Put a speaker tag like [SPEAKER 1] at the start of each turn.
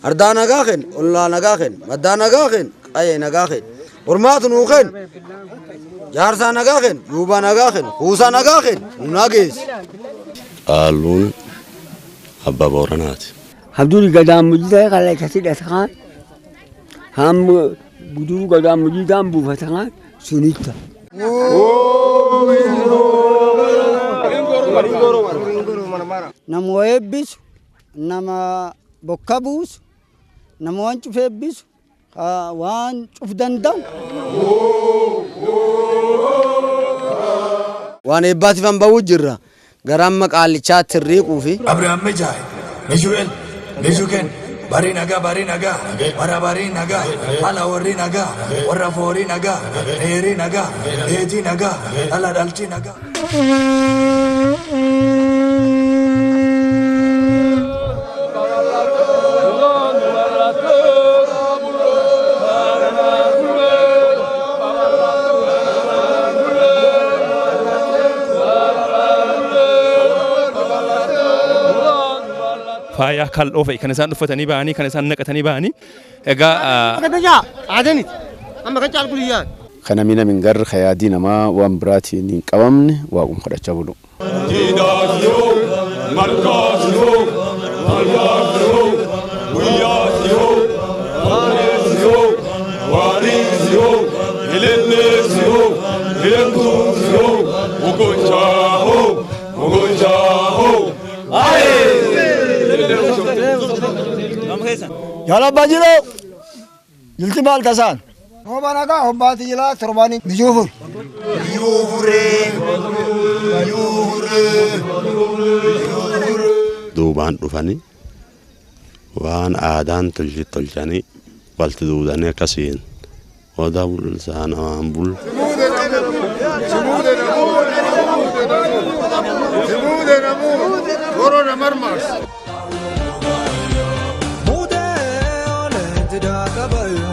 [SPEAKER 1] Ardaa nagaa kenn, ollaa nagaa kenn, maddaa nagaa kenn, qayee nagaa kenn. Hormaatu nuu kenn. Jaarsaa nagaa kenn, yuubaa nagaa kenn, kuusaa nagaa kenn, nu nageessi.
[SPEAKER 2] Qaalluun abbaa Booranaati.
[SPEAKER 3] Habduri gadaamojii ta'e kallattii hidhata kaan hamma guduruu gadaamojii ta'an buufata kaan sunitta.
[SPEAKER 4] Nama waa eebbisu, nama bokka buusu, nama waan cuf eebbisu, waan cuf danda'u.
[SPEAKER 1] Waan eebbaatiif han ba'uu jirra. Gara amma qaallichaatti hirriiquu fi.
[SPEAKER 5] Abraham Mejai, Mejuel, Mejuken, Bari nagaa, bari nagaa, bara bari nagaa, ala warri nagaa, warra foorii nagaa, dheerii nagaa, dheetii nagaa, dhala dhaltii nagaa.
[SPEAKER 6] Faaya kal'oo fa'i kan isaan uffatanii ba'anii kan isaan naqatanii ba'anii egaa.
[SPEAKER 7] Kana mina min garri kayaadii namaa waan biraatiin hin qabamne waaqum kadhachaa bulu.
[SPEAKER 3] Jala bajiro jilti maal tasaan.
[SPEAKER 4] Rooba nagaa hobbaati jilaa torbaanii biyyuu fure.
[SPEAKER 2] Duubaan dhufanii waan aadaan tolchi tolchanii walti duudanii akkasiin odaa bulsaa namaan bulu.
[SPEAKER 5] Mudee olee dida kabayo.